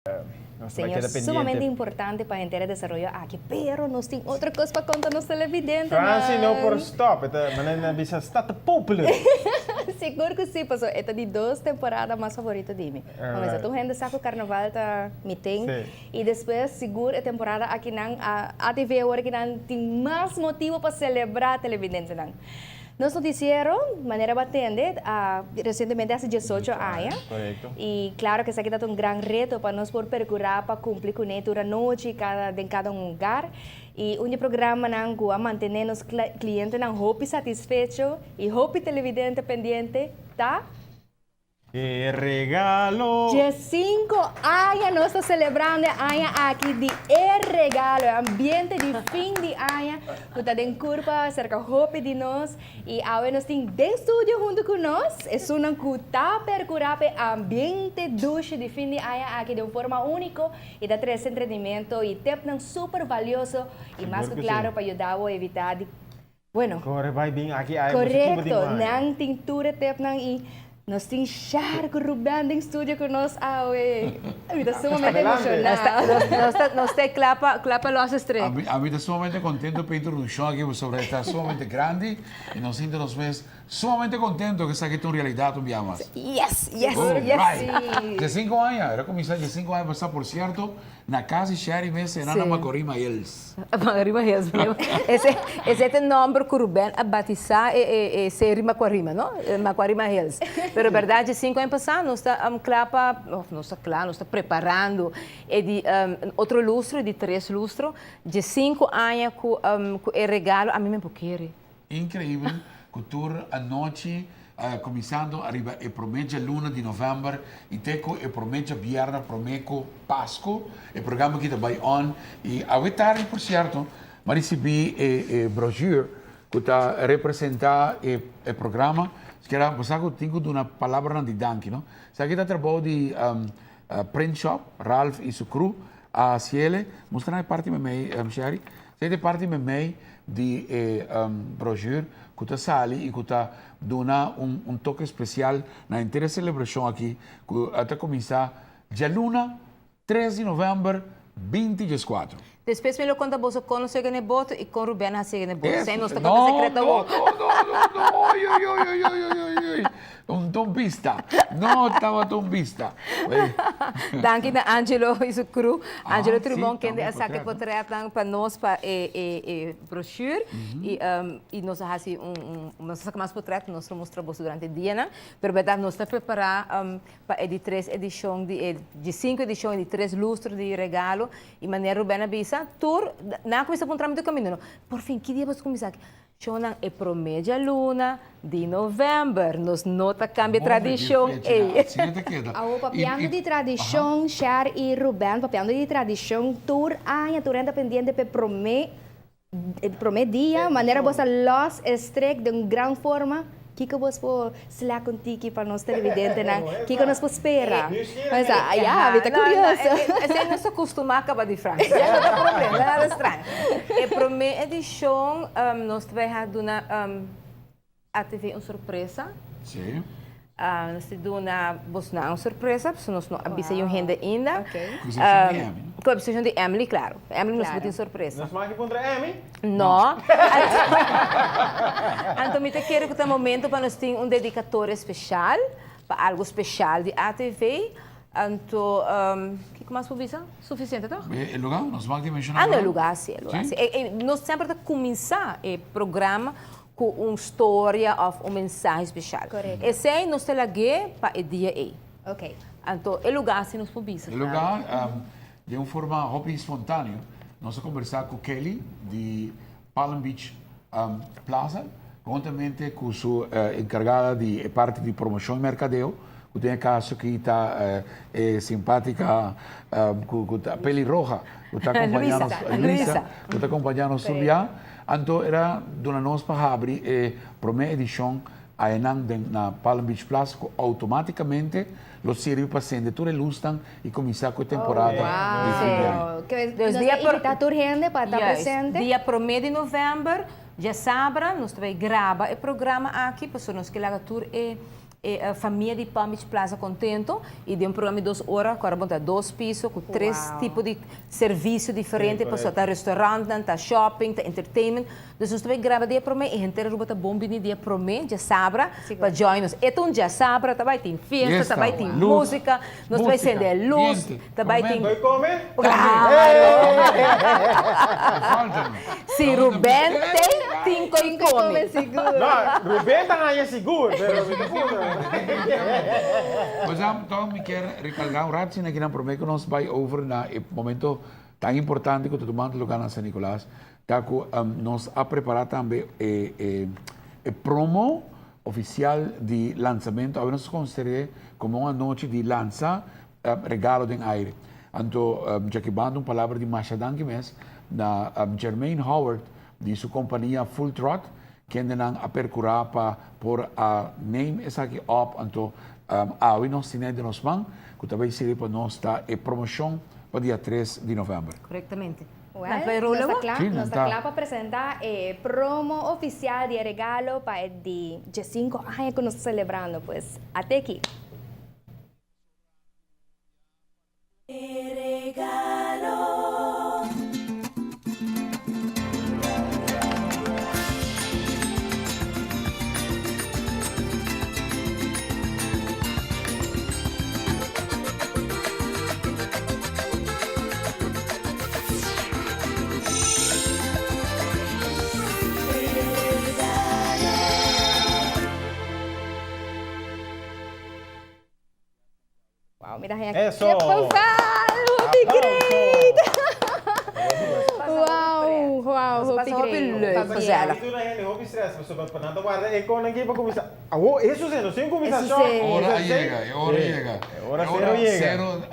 Nos ta bai Señor, keda sumamente pendiente. importante pa henter e desaroyo aki, pero nos tin otro kos pa konta nos Franci no por televidentenan. stop, e ta manera nan bisa sta te popular. Sigur ku si, pasobra e ta di dos temporada mas favorito di mi. Alright. Alright. Tur hende sa ku karnaval ta mi ting. Sí. I despues sigur e temporada akinan a ATV awor akinan tin mas motibo pa selebrá televidentenan. Nos noticiero, manera bo a tende, a recientemente haci 18 aña. Correcto. Y claro que esaki ta un gran reto pa nos por percura pa cumpli cune tur anochi cada den cada un hogar. Y un di programanan cu a mantene nos clientenan hopi satisfecho y hopi televidente pendiente ta. E regalo. 15 aña nos ta celebrando e aña aki di e regalo, e ambiente di fin di aña cu ta den curpa cerca hopi di nos. Y awe nos tin den studio hunto cu nos esunnan cu ta percura pa e ambiente dushi di fin di aña aki den un forma unico y ta trece entretenimento y tipnan super valioso y mas Sigur cu cu si. claro pa yuda bo evita di Bueno. Core bai bin aki ay boso kibo di Correcto, manga. nan tin tur e tepnan y nos tin Shar cu Ruben den studio cu nos awe. Mi ta sumamente Adelante. emociona. Nos ta nos ta cla pa cla pa los estrella. Ami ta sumamente contento pa e introduccion aki pasobra e ta sumamente grandi y nos sinti nos mes sumamente contento cu esaki ta un realidad un bia mas. Yes, yes, Oh, yes. right. 15 aña, era cuminsa 15 aña pasa por cierto na cas di Sherry mes e nan a Macorima Hills. Macorima Hills. Ese ese ta e nomber cu Ruben a batisa e e e seri Macorima no, Macorima Hills. Pero berdad 15 aña pasa nos ta cla pa of nos ta cla nos ta preparando e di otro lustro e di tres lustro 15 aña cu cu e regalo ami men por kere. Increibel cu tur anochi cuminsando ariba e prome djaluna di november y te cu e prome djabierna prome cu Pasco e programa aki ta bay on y awe tardi por cierto m'a ricibi e e brochure cu ta representa e e programa sikiera bo sa cu tin cu duna palabranan di danki no esaki ta trabou di print shop Ralph y su crew a haciele mustra nan e parti memey Sherry esaki ta e parti memey di e brochure cu ta sali y cu ta duna un toke special na henter e celebracion aki cu ta cuminsa djaluna 3 di november 2014. Despues mi lo conta boso con nos yega na e boto y con Ruben a haci yega na e boto. Esei nos ta No, conta secreto no, awor. no, no, no, no, oy, oy, oy, oy, oy, oy, oy. Un ta un pista. No tabata un pista. Danki na Angelo y su crew. Ah, Angelo sí, Trumon kende tambe a saca e potret, no? potretnan pa nos pa e e e brochure y y nos a haci un un nos a saca mas potret nos lo mustra boso durante e dianan. Pero berdad nos ta prepara pa e di tres edicion di e di cinco edicion e di tres lustro di regalo y manera Ruben a bisa tur nan a cuminsa puntra mi tur caminda no por fin ki dia boso cuminsa Shownan e prome djaluna di november. Nos no ta cambia tradicion ey. Awo papiando di tradicion, Shar y Ruben, papiando di tradicion, tur aña tur hende ta pendiente p'e prome e prome dia, manera bo sa los e strek den un gran forma. Kiko bos por slack un tiki pa nos televidentenan? Kiko nos por spera? Mesa, ya, mi ta curioso. Esei nos ta costuma caba di Frans. Ya no ta problema, nada straño. E prome edicion nos ta bay a duna ATV un sorpresa. Sí. Nos ta duna bosnan un sorpresa, pasobra nos no a bisa yu hende ainda. Cu excepcion di Emily. Cu excepcion di Emily, claro. Emily nos por tin sorpresa. Nos mag puntra Emmy? No. Anto mi ta kere ku ta momento pa nos tin un dedikatoria speshal, pa algu speshal di ATV. Anto, kiko mas por bisa? Sufisiente toch? E lugá? Nos mag di menshoná Ah, no, e lugá? lugá si, e lugá si. Nos semper ta kuminsá e programa ku un storia òf un mensahe speshal. Korekto. Esei nos ta lag'é pa e dia ei. Oké. Anto, e lugá si nos por bisa. E lugá, Den un forma hopi spontaneo nos a combersa cu Kelly di Palm Beach Plaza conhuntamente cu su encargada di e parti di promocion y mercadeo cu den e caso aki ta e simpatica cu ta pelirroja cu ta acompaña nos Luisa cu ta acompaña nos tur bia anto era duna nos pa habri e prome edicion Aenan den na Palm Beach Plaza cu automaticamente lo sirbi pa sende tur e luznan y cuminsa cu e temporada di fin di aña. Wow! Nos ta invita tur hende pa ta presente. Dia prome di november, djasabra, nos ta bay graba e programa aki pasobra nos ke laga tur e. E famia di Palm Beach Plaza contento y den un programa di dos ora cu a bonta dos piso cu tres tipo di servicio diferente pasobra ta restaurantnan, ta shopping, ta entertainment. Dus nos ta bay graba dia prome y henter Aruba ta bon bini dia prome djasabra pa join nos. E ta un djasabra ta bay tin fiesta, ta bay tin musica, nos ta bay sende luz, ta bay tin. Bay come? Claro! Si Ruben tey tin koy come. No, Ruben ta haña sigur, pero mi ta puntra. Pues anto mi kier recalca un rato asina kinan prome cu nos bay over na e momento tan importante cu ta tumando lugar na San Nicolas, ta cu nos a prepara tambe e e promo oficial di lanzamento. Awe nos ta considere como un anochi di lanza Regalo den aire. Anto Jackie Banda un palabra di masha danki mes na Jermaine Howard di su compania Full Trot kendenan a percura pa por a neem esaki op anto awe nos tine den nos man cu ta bay sirbi pa nos ta e promocion pa dia tres di november. Correctamente. Well, nos ta cla, nos ta cla pa presenta e promo oficial di e regalo pa e di diescinco aña cu nos ta celebrando, pues ate aki. E regalo. Wow, mira haña Eso! ke pasal! Hopi great! Wow, wow, hopi Pasa hopi great. leuk, Pabien. gezellig. Tur hende hopi stress pasobra pa nan ta warda e konan aki pa kuminsá. Awo, eso si, nos tin kuminsá Eso shò. si. Ora a yega, e ora a yega. E ora sero yega. Sero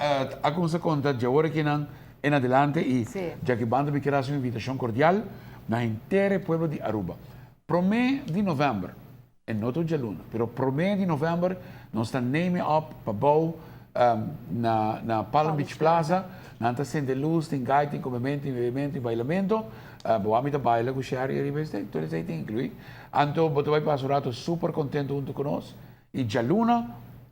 a kuminsá konta dje ora kinan en adelante i Si. djaki banda mi kier hasi un invitashon kordial na henter e pueblo di Aruba. Promé di novèmber E no ta un djaluna, pero promé di novèmber nos ta name up pa bou na na Palm Beach Plaza. Nan ta sende lus, tin gai, tin komementu, tin bebementu, tin bailamentu. Bo ami ta baila ku Sherry ariba esei, tur esei tin inkluí. Anto bo ta bai pasa un rato super kontentu huntu ku nos. I djaluna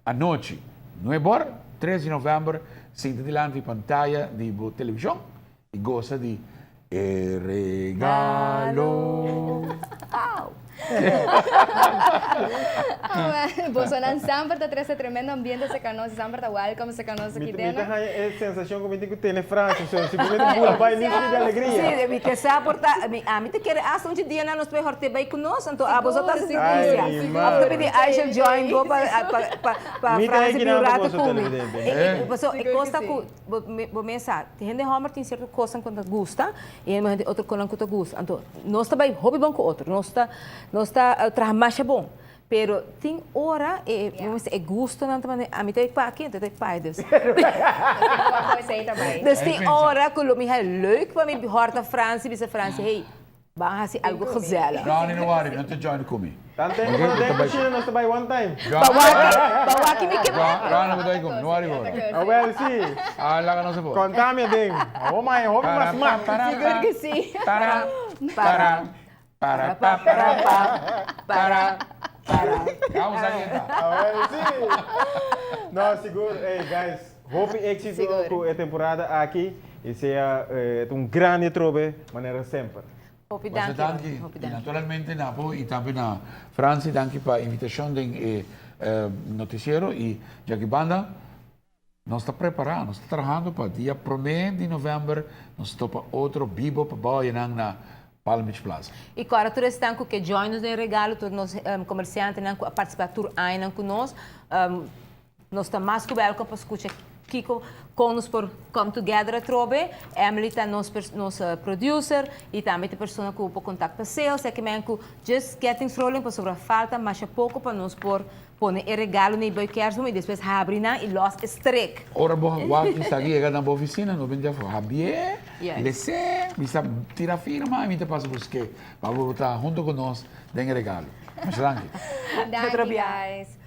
anochi, nuebor, tres di novèmber, sinta dilanti di pantaya di bo televishon i gosa di E regalo. Bosonan semper ta trece tremendo ambiente cerca nos y semper ta welcome cerca nos aki Mi ta den. haña e sensacion cu mi tin cu tene Frans so simplemente bula bay listo di alegria. Si, mi ke sa por ta, mi ami ta kere hasta un dianan nos ta bay horte bay cu nos, anto abo so ta Sigur, sinticia. Ay, mi Of ta pidi madre. Aisha join bo pa pa pa pa Mi ta Frans heki bin un nan pa rato boso cu mi. televidente. E e paso e Sigur cos cu ta si. cu Bo bo mes sa, tin hende hòmber tin sierto kosnan ku ta gusta i hende muhé tin otro kosnan ku ta gusta. Anto, nos ta bai hopi bon ku otro, nos ta nos ta traha masha bon, pero tin ora e bo mester e gustonan ta manda ami ta bai pa aki, anto ta bai pa ai dus. Dus tin ora ku lo mi haña leuk pa mi hòrta Francie bisa Francie, hey, Ban hasi algo gezellig. Johnny no worry, no ta join ku mi. Tante ku no den kushina nos ta bai one time. Pa waki, pa waki mi ke Johnny bo ta bai ku mi, no worry bo. Awel si. Ah laga nos afo. Konta mi aden. Awo mai hopi mas smak. Sigur ku si. Para, para, para, pa, para, pa, para, para. Ya bo sa ken ta. Awel si. No sigur, ey guys, hopi éxito ku e temporada aki. I sea ta un grandi atrobe manera semper. Hopi Masha danki, danki. hopi I danki. naturalmente na bo i tambe na Franci danki pa invitashon den e notisiero i djaki banda nos ta prepara, nos ta trahando pa dia prome di november nos topa otro bibo pa bao ayenan na Palm Beach Plaza. I kòrda tur esnan ku ke join nos den e regalo, tur nos komersiantenan ku a partisipá tur añanan ku nos. Nos ta mas ku welkom pa skucha kiko kon nos por come together atrobe. Emily ta nos nos producer y tambe ta e persona ku por contact pa sales. Esaki men ku just get things rolling pasobra falta masha poko pa nos por pone e regalo na e bui kerstboom y despues habri nan y los e strik. Ora bo wak esaki yega na bo oficina no bini afo habié, lesé, bisa tira firma y mi ta pasa buské pa bo ta hunto ku nos den e regalo. Masha danki. Danki guys.